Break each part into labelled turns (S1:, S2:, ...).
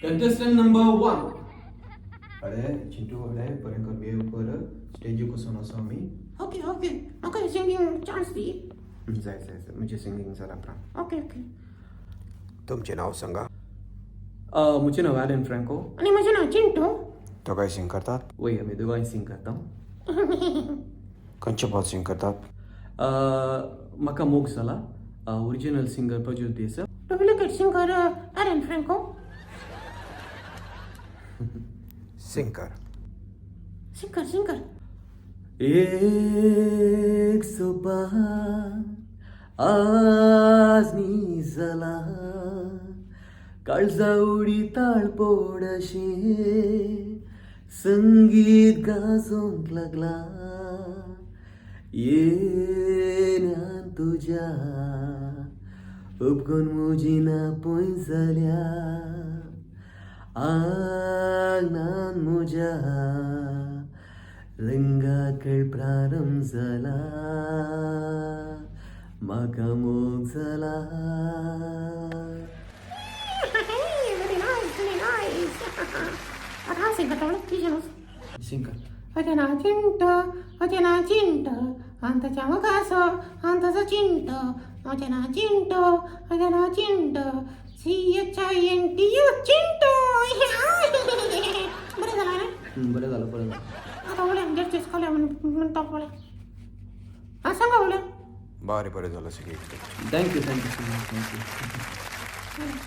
S1: Contestant number 1.
S2: अरे चिंटू, अरे बरें कर, बिहेव कर. स्टेजीक वचून आसा आमी.
S3: ओके ओके, म्हाका सिंगींग चान्स दी.
S2: जाय जाय जाय, म्हणजे सिंगींग जाला प्राण.
S3: Okay okay.
S2: तुमचें नांव सांगा.
S1: म्हजें नांव ॲलन फ्रँको.
S3: आनी म्हजें नांव चिंटू.
S2: दोगांय सिंग करतात?
S1: वय, आमी दोगांय सिंग करता.
S2: खंयचे पद सिंग करतात?
S1: म्हाका मोग जाला, original singer Prajyot Desai.
S3: Duplicate singer Aaron Franco.
S2: Sing कर.
S3: सिंग कर, सिंग कर.
S1: एक सोपान आज जाला, काळजा उडी ताळपोड अशी संगीत गाजोवंक लागला. येन्यान तुज्या उपगून म्हजी ना पय जाल्या, आंगणान म्हज्या रंगाकळ प्रारंभ जाला, म्हाका मोग जाला.
S3: Very nice, very nice. आता हांव सिंग करता. तुजें
S1: सिंग कर.
S3: अजें ना चिंटो, अजें ना चिंटो, अंताच्या मुखासो अंताचो चिंटो, अजें ना चिंटो, अजें ना चिंटो, CHINTU Chintu. बरें जालें न्ही?
S1: बरें जालें, बरें जालें.
S3: आतां उलय, जस्टीस कोल्या म्हणटा पळय. आं, सांगा उलय.
S2: बरें बरें जालें singing.
S1: Thank you, thank you so much, thank you.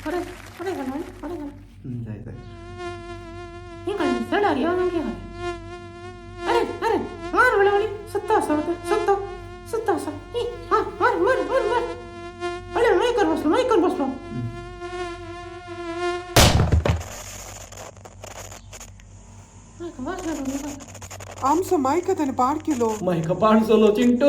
S3: बरें बरें जालें, बरें जालें.
S1: जाय जाय.
S3: ही काय चडार येवन की काय? अरे अरे, मार व्हडले व्हडले. सुत्ता आसा, सुत्ता सुत्ता आसा. ही हां, मार मार मार मार. अरे मायकर बसलो, मायकर बसलो. मायक बसलो.
S4: आमचो मायक ताणें पाड केलो.
S1: मायका पाड चलो चिंटू.